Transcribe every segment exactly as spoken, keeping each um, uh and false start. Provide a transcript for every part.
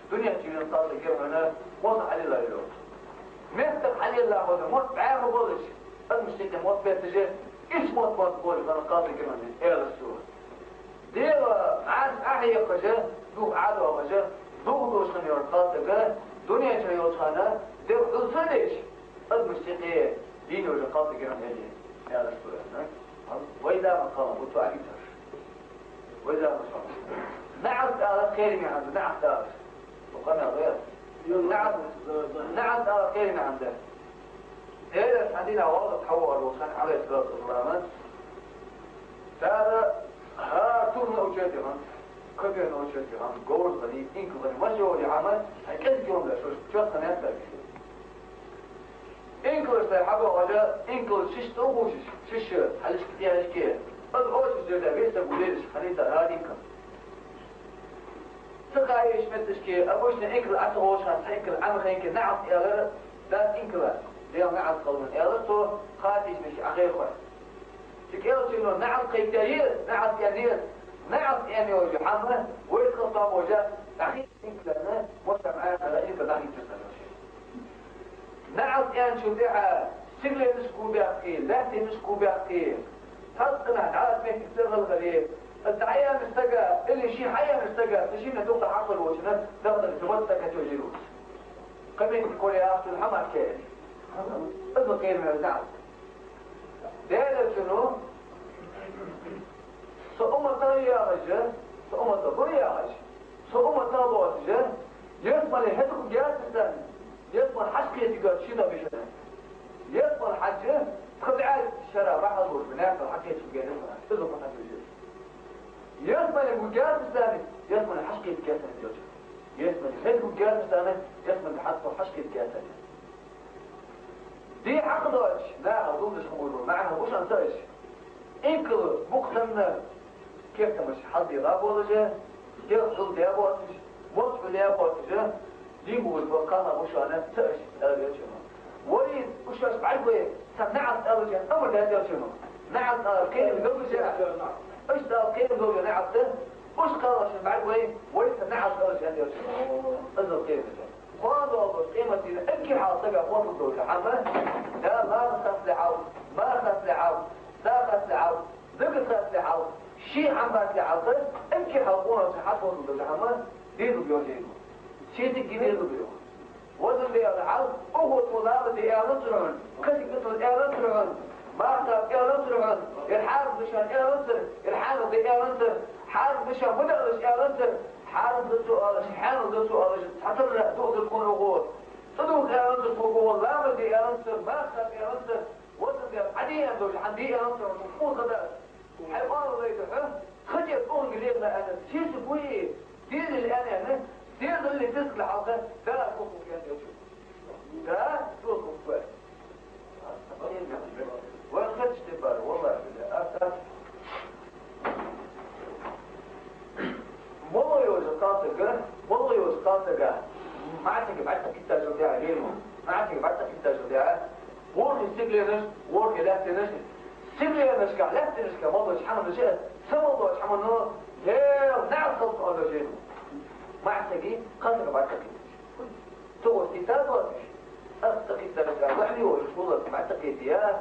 дунен чура кхалсаг гирхьана мотт хьалелла йоах. Меттах хьалелла хьона, мотт бӀаь ма болаш, адамашта юкъе мотт бетташ, иш мотт мотт болаш хьона кхалсаг гирхьана, аьлар цо. Дегӏа Ӏаса Ӏохьекхаш, духьа Ӏодоахаш, духьа долаш хинна йола кхалсаг, дунен чу йолча хана, дегӏ хьулсалеш, адамашта юкъе дийна йола кхалсаг гирхьана, аьлар цо. Вай заман кхалнах ба цо аьлар. Вай заман кхалнах. НаӀалт ала кхераме хӀама да, наӀалт ала. Къамаьл да. НаӀалт, наӀалт ала кхераме хӀама да. Даьла хьадина валлахӀи хьавар ву хан, Ӏалайхи ссалату вассалам. Цар хӀара тур научать яханца, кабер научать яханца, говр хани, инкал хани, маша йола хӀама, хьай кӀезига йола да, шоаш чот хана яц. Инкалаш дай хьабоагӀаш, инкал шиш тӀа ухушаш, шиш хьалхашка, тӀехьашка. Аз ошаш дерда весаг улелаш, хьаниса хӀара инкал. Ца хаеш метташка, обычно инкал Ӏа ца гӀош хана, цхьа инкал Ӏа ма хайнке, наӀалт аьлар, дас инкала, Даьла наӀалт хилва, аьлар цо, кхатийча метташка Ӏохайра хой. Цу кӀелчуно наӀалт кхайкадаь, наӀалт аьнна, наӀалт аьнна йола хӀама, вай халкъа божа, дӀахи инкалана, мошам Ӏа, инкал дӀахийцар санна. НаӀалт аьнначул тӀехьа сигаленаш кхувбаьккхе, лаьттанаш кхувбаьккхе, цхьацца къинах дӀаала меттиг ца хилхале, дӀаяьннача сага, или ше хьаяьннача сага, цу шийна дукха хьакхар волчунна, даха даха ца вац, цӀа качожир вуц. Кхы меттиг кора яхачун хӀама аьлча. Из ма кхераме наӀалт. Даьла Элчано, со умматах яхаш, со умматах ба яхаш, со умматах боацаш, ялсмале хӀета гу герзаца, ялсмале хьаж кхетига шийна бишана. Ялсмале хьаж, тха бӀаь шера бахьалуш, бинарта хьакхетига ялсмале, иза хьакхетига. Ялсмале гу герзаца, ялсмале хьаж кхетига ялсмале йолча. Ялсмале хӀета гу герзаца, ялсмале хьаж кхетига ялсмале. Ди хьакъ доацаш, наха дулдаш хӀама ду, маӀан хӀама ушан ца аш. Инкал букъ санна, кертамаш хьалдийгӀа болаш, дегӀ хьулдаь боацаш, мотт хьулдаь боацаш, дийна болаш бола кхалнах ба шоана ца аш, аьлар Элчано. Вай, уж шоаш бӀаргавай, цхьа наӀалт алаш, амар даьд Элчано. НаӀалт ала кхерам долаш, уж ала кхерам долаш наӀалт, уж кхалнах шоаш бӀаргавай, вай цхьа наӀалт алаш, аьлар Элчано. Азал кхерам. Кхоана долаш къематдийнахьа эггара хьалха сага хозал долча хӀама, да, марха хацле хьалха, марха хацле хьалха, са хацле хьалха, дага хацле хьалха, ший хӀама хацле хьалха, эггара хьалха къонахчун хьакъ хозал долча хӀама дезал йолаш я. Ший дика дезал йолаш. Везан Даьла, хьал, укхо тхона ламаз де аьннадацар хьона, кхача гатал аьннадацар хьона, марха кхаба аьннадацар хьона, ер хьарам да шоана аьннадацар, ер хьанал да аьннадацар, хьарам да шоана ма далаш аьннадацар, хьарам да цо оалаш, хьанал да цо оалаш, цхьатарра дуазар тхона укхо. ЦӀадувха аьннадацар тхога укхо, ламаз де аьннадацар, марха кхаба аьннадацар, везан Даьла, Ӏа де аьнна долча хӀама де аьннадацар хьона, тхона хаза. Хьай оалар лайда хьо, тха чӀе тӀонга лехна аьнна, сийсаз буи, дезал аьнна, дезал ли дезал хьалха, да, тохух аьнна Элчано. Да, тохух. Вай хача тӀе бар, валлахӀи, билла, ас, ас. МоллагӀа йолча кхалсага, моллагӀа йолча кхалсага, маӀа сага бӀарг тӀакхийттачул тӀехьагӀа, лермо, маӀа сага бӀарг тӀакхийттачул тӀехьагӀа, ворхӀе сигаленаш, ворхӀе лаьттанаш, сигаленашка, лаьттанашка мел долча хӀаманна, са мел долча хӀаманна, э, наӀалт хилда оалаш я. МаӀа сага, кхалсага бӀарг тӀакхийттача. Цо гӀо сийца доацаш, ас тӀакхийттача, вахьли волаш хулар, бӀарг тӀакхийттача,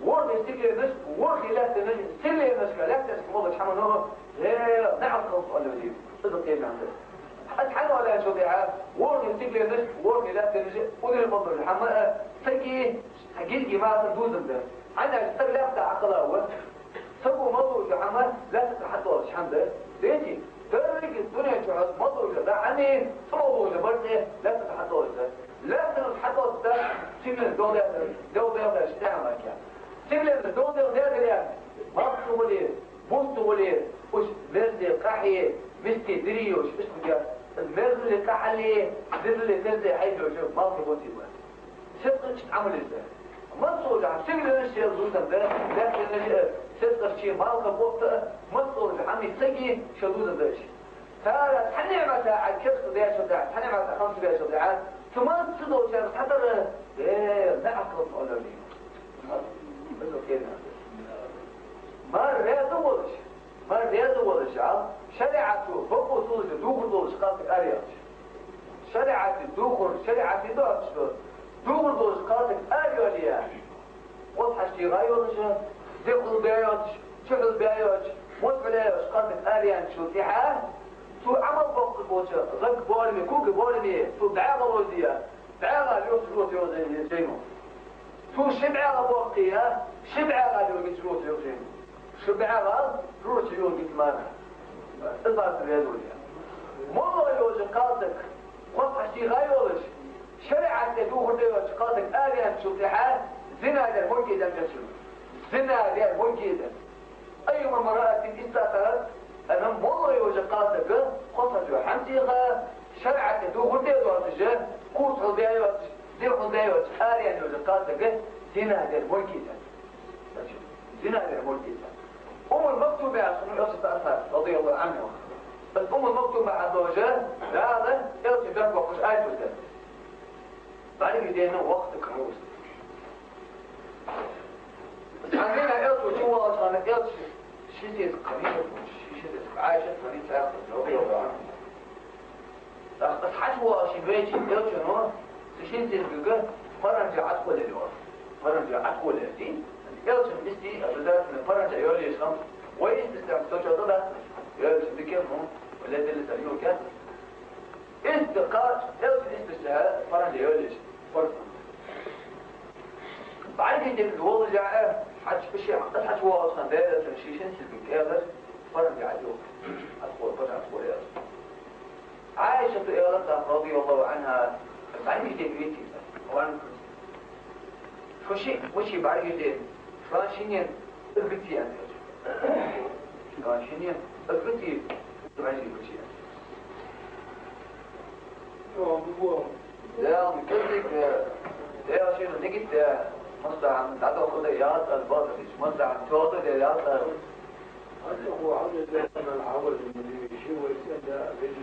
ворхӀе сигаленаш, ворхӀе лаьттанаш, сигаленашка, лаьттанашка мел долча хӀаманна, э, наӀалт хилда оалаш я. Из кхераме хӀама да. Ас хьан оалачул тӀехьагӀа, ворхӀе сигаленаш, ворхӀе лаьттанаш, удара мел долаш хӀама, э, сага, хьа гирги масан дузам да. Хьанаш саг лаьтта хьакхала ва. Саго мел долча хӀама лаьттара хьатӀадоалаш хӀама да. Деций, деррига дунен чу хьо мел долча да хӀама, цу мел долча барзкъа лаьттара хьатӀадоалаш да. Лаьттара хьатӀадоалаш да, сигаленаш догӀа лаьттара, догӀа лаьттара, ши тӀехьа ма кхе. Сигаленаш догӀа лаьттара, малх ца хуле, бус ца хуле, уж мерзле, къахье, мисте дирий йолаш, уж кхуьга, мерзле, къахьале, дирзале, мерзле хьайбеш йолаш, малх бусий ба. Седкъарча Ӏамалаш да. Массо а сигаленаш шоайла дузам да, лаьттанаш а, седкъарча малха бутт а, массо а хӀама сага шоайла дузам да уж. Цар цхьа ниӀмат Ӏа кхераш даьчул тӀехьагӀа, цхьа ниӀмат Ӏа хамсабаьчул тӀехьагӀа, цу массадолчарна цхьатарра, э, наӀалт хилда оалаш я. Мар раьза волаш, мар раьза волаш, шариӀато бакъо ца луш, дувхар долаш кхалсаг араяхаш. шариӀата духар, шариӀата доацаш, духар долаш кхалсаг арайоале, хоза хьаштийгӀа йолаш, дехьал бе йоацаш, чухьал бе йоацаш, мотт хьулъяь йоацаш кхалсаг араяьнначул тӀехьагӀа, цо Ӏамал боаккхаш болча гӀадбоараме, кулгалбоараме цо бӀаьгӀа ловзае, бӀаьгӀа лоацаш жожагӀате йоагӀа жайно. Цо ши бӀаьгӀа боаккхе, ши бӀаьгӀа лоацаш жожагӀате йоагӀа жайно. Ши бӀаьгӀа жожагӀате йоагӀа мара. Из бацар везуя. МоллагӀа йолча кхалсага, хоза хьаштийгӀа йолаш, шариӀата духар де йоацаш кхалсаг араяьнначул тӀехьагӀа, зина дар морг я аьнна дешар. Зина дар морг я аьнна. أيما امرأة استأثرت, аьнна, моллагӀа йолча кхалсага, хоза хьаштийгӀа, шариӀата духар де доацаш, кулгал бе йоацаш, дехьал бе йоацаш араяьнна йолча кхалсага зина дар морг я аьнна. Зина дар морг я аьнна. Уммул Мактума яхаш хиннав Элчан асхьаб, رضي الله عنه. Из Уммул Мактума хьадоагӀаш, Дала Элчан бӀарг боаккхаш аят да. БӀаргаш дена вахтаг хиннав из. Цхьан дийнахьа Элча чувоалача хана Элча шин сесаг хиннай, ши сесаг, Ӏайшат хиннай цхьаькха, رضي الله عنها. ТӀаккха из хьачувоалаш вайча Элчано цу шин сесагага паранжа Ӏоткъоллаьр йоах. Паранжа Ӏоткъоллаьр дий? Элчан истий, обязательно паранжа йолаеш хиннаб. Вай истий, истий, со чо да, йолаеш дикер, ну, ледели сар юргя. Истий кхача, Элчан истий паранжа йолаеш, паранжа. БӀаргаш денна волаш а, хьач-, ши хьакъ хьачувоалаш хинна Даьла Элчано ший шин сесагага аьлар, паранжа Ӏодилла. Ӏоткъо-, паранжа Ӏоткъолла аьлар. Ӏайшата аьлар тӀаккха, رضي الله عنها, бӀаргаш денна веце, ван. Шо шиъ, ма шиъ бӀаргаш денна, шоана шиннена из гаций аьнна. Шоана шиннена из гаций, бӀаргаш гаций аьнна. Даьла кӀезига, э, Даьла шийна нигат даь, массахана дӀадахалда ялат ала, бакъдолаш, массахана тоаладалда ялат ала.